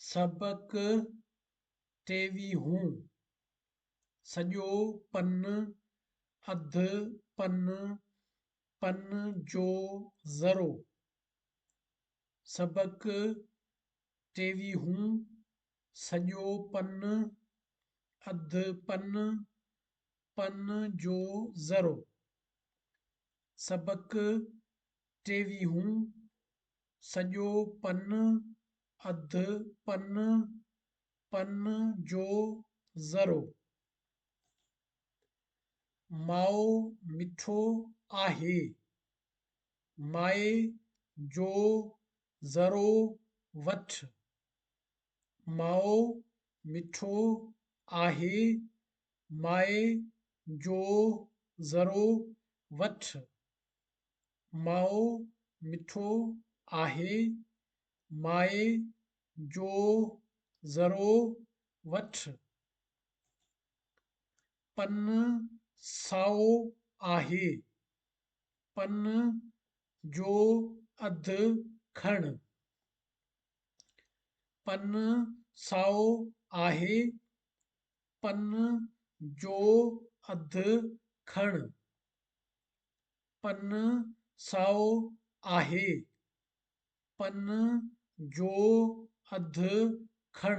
سبق ٽيويهون، سڄو پن، اڌ پن، پن جو ذرو. سبق ٽيويهون، سڄو پن، اڌ پن، پن جو ذرو. سبق ٽيويهون، سڄو پن، اڌ پن، پن جو ذرو. مائو مٺو آهي، مائي جو ذرو وٺ. مائو مٺو آهي، مائي جو ذرو وٺ. مائو مٺو آهي، مائي جو ذرو وٺ. پن سائو آهي، پن جو اڌ کڻ. پن سائو آهي، پن جو اڌ کڻ. پن سائو آهي، پن جو اڌ کڻ.